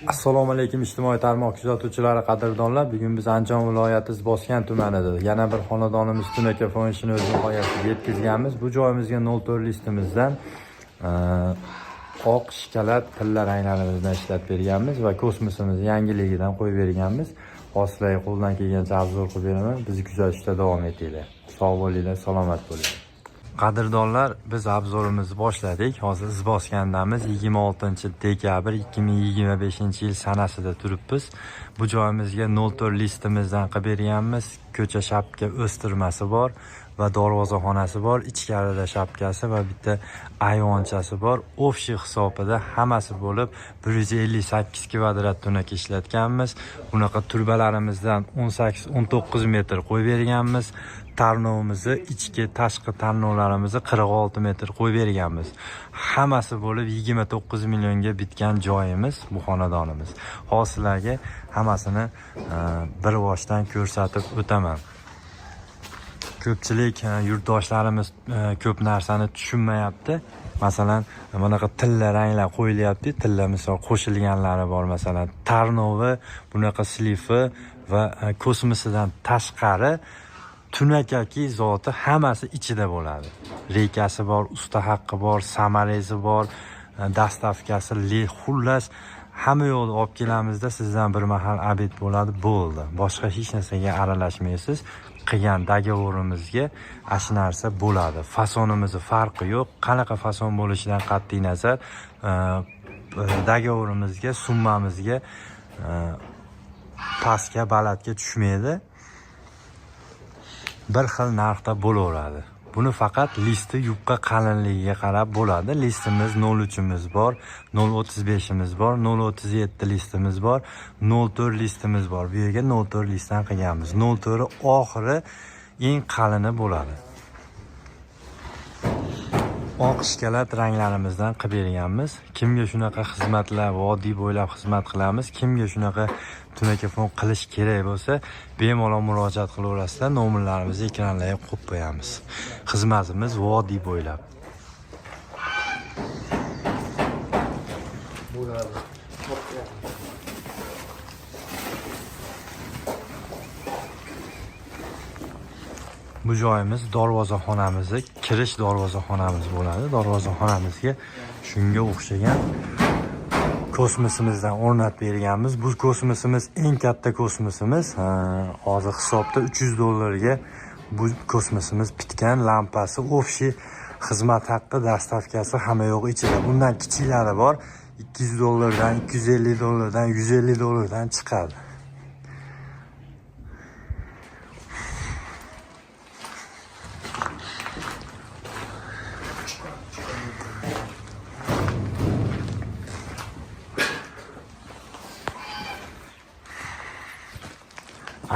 Assalomu alaykum, ijtimoiy tarmoq kuzatuvchilari, qadrdonlar. Bugun biz Andijon viloyati Izboskan tumanida yana bir xonadonimiz tunaka fon ishini o'z nihoyasiga yetkazganmiz. Bu joyimizga 04 listimizdan oq, shikolat, tilla ranglarimizdan ishlab berganmiz va kosmosimizni yangiligidan qo'yib berganmiz. Hozir sizlarga qo'ldan kelgancha обзор qilib beraman. Bizni kuzatishda davom etinglar. Sog' bo'linglar, salomat bo'linglar. Qadrdonlar, biz обзор imizni boshladik. Hozir Izboskandamiz. 26 dekabr 2025 yil sanasida turibmiz. Bu joyimizga 04 listimizdan qilib berganmiz. Ko'cha shapka o'stirmasi bor va darvozaxonasi bor, ichkarida shapkasi va bitta ayvonchasi bor. Общий hisobida hammasi bo'lib 158 kvadrat tunaka ishlatganmiz. Bunaqa turbalarimizdan 18-19 metr qo'yib berganmiz. Tarnovimizni, ichki tashqi tarnovlarimizni 46 metr qo'yib berganmiz. Hammasi bo'lib 29 millionga bitgan joyimiz bu xonadonimiz. Hozir sizlarga hammasini bir boshdan ko'rsatib o'taman. Ko'pchilik yurtdoshlarimiz ko'p narsani tushunmayapti. Masalan, bunaqa tilla ranglar qo'yilyapti, tilla misol qo'shilganlari bor, masalan, tarnovi, bunaqa slifi va kosmosidan tashqari tunakaki zoti hammasi ichida bo'ladi. Reykasi bor, usta haqqi bor, samarezi bor, доставка si, xullas hamma yo'lni olib kelamizda, sizdan bir mahal обед bo'ladi, bo'ldi. Boshqa hech narsaga aralashmaysiz. Qilgan договор imizga ana shu narsa bo'ladi. Fasonimizni farqi yo'q. Qanaqa fason bo'lishidan qat'iy nazar, договор imizga, summamizga pastga, balandga tushmaydi. Bir xil narxda bo'laveradi. Buni faqat listi yupqa qalinligiga qarab bo'ladi. Listimiz 0,3imiz bor, 0,35imiz bor, 0,37 listimiz bor, 0,4 listimiz bor. Bu yerga 0,4 listdan qilganmiz. 0,4 oxiri eng qalini bo'ladi. Oq shikolat ranglarimizdan qilib berganmiz. Kimga shunaqa xizmatlar, vodiy bo'ylab xizmat qilamiz. Kimga shunaqa tunakafon qilish kerak bo'lsa, bemalol murojaat qilaverasizlar. Nomerlarimizni ekranlarga qo'yib qo'yamiz. Xizmatimiz vodiy bo'ylab. Bo'ladi. Bu joyimiz darvozaxonamizni, kirish darvozaxonamiz bo'ladi. Darvozaxonamizga shunga o'xshagan kosmosimizdan o'rnatib berganmiz. Bu kosmosimiz eng katta kosmosimiz. Hozir hisobda 300 dollarga bu kosmosimiz bitgan, lampasi, общий xizmat haqqi, доставка si hamma yo'q ichida. Bundan kichiklari bor. 200 dollardan, 250 dollardan, 150 dollardan chiqadi.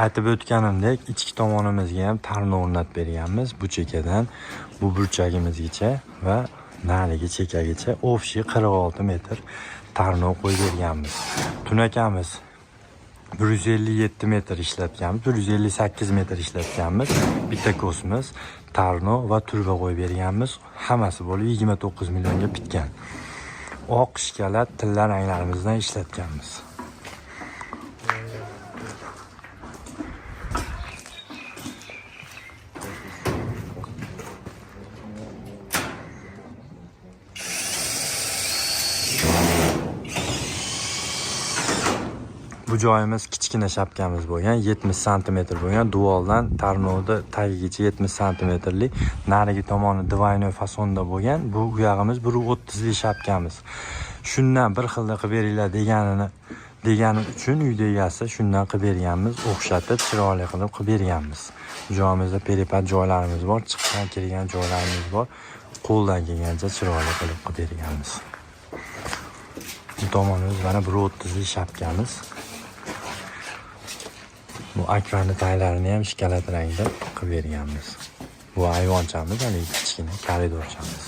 Aytib o'tganimdek, ichki tomonimizga ham tarnov o'rnatib berganmiz. Bu chekkadan bu burchagimizgacha va narigi chekkagacha общий 46 metr tarnov qo'yib berganmiz. Tunakamiz 157 metr ishlatganmiz, 158 metr ishlatganmiz. Bitta kosmos, tarnov va turba qo'yib berganmiz. Hammasi bo'lib 29 millionga bitgan. Oq, shikolat, tilla ranglarimizdan ishlatganmiz. Bu joyimiz kichkina shapkamiz bo'lgan, 70 santimetr bo'lgan, duvoldan tarnovni tagigacha 70 santimetrlik, narigi tomoni двойной fasonda bo'lgan. Bu uyog'imiz 1,30lik shapkamiz. Shundan bir xilda qilib beringlar degani uchun uyda egasi shundan qilib berganmiz, o'xshatib, chiroyli qilib qilib berganmiz. Bu joyimizda перепад joylarimiz bor, chiqqan, kirgan joylarimiz bor. Qo'ldan kelgancha chiroyli qilib qilib berganmiz. Bu tomonimiz mana 1,30lik shapkamiz. Bu akvani taylarini ham shikolat rangda qilib berganmiz. Bu ayvonchamiz, haligi kichkina koridorchamiz.